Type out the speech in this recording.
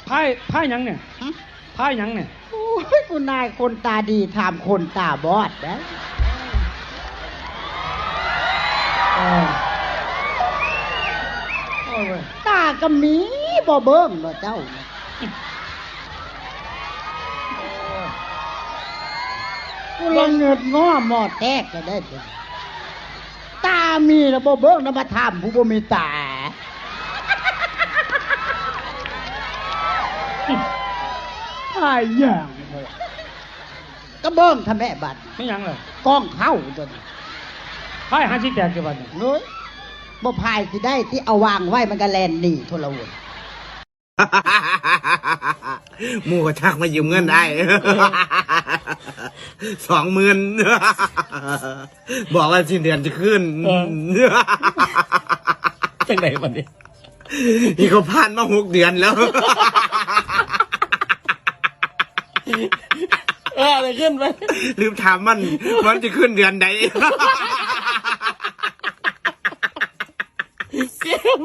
ພາຍ ພາຍຫຍັງນີ້? ຫຶ? ພາຍຫຍັງນີ້? ໂອ້ຍ ຄຸນນາຍ ຄົນຕາດີຖາມຄົນຕາບອດໄດ໋. ເອີ ໂອ້ຍ ຕາກໍມີ ບໍ່ເບິ່ງເນາະເຈົ້າ. ກູລະເງິດງໍ້ໝໍ້ແຕກກໍໄດ້ຕິ ຕາມີແລ້ວບໍ່ເບິ່ງນຳ ມາຖາມຜູ້ບໍ່ມີຕາ. ພາຍຫຍັງ? ກໍເບິ່ງທຳແມ່ບັດ ແມ່ນຫຍັງລະ? ກ້ອງເຂົ້າຕົວນີ້ ພາຍຫາຊິແຕກຢູ່ບັດນີ້. ໂອ້ຍ ບໍ່ພາຍຊິໄດ້ຕິ ເອົາວາງໄວ້ມັນກໍແລ່ນໜີໂທລະວົນ. ໝູ່ກໍທັກມາຢືມເງິນອ້າຍ ສອງໝື່ນ ບອກວ່າສິ້ນເດືອນຈະຄືນ. ເອີ ຈັ່ງໃດບັດນີ້? ນີ້ກໍຜ່ານມາຫົກເດືອນແລ້ວ. ເອີ ໄດ້ຄືນໄປ ລືມຖາມມັນ ມັນຈະຄືນເດືອນໃດ? ເຈັບ.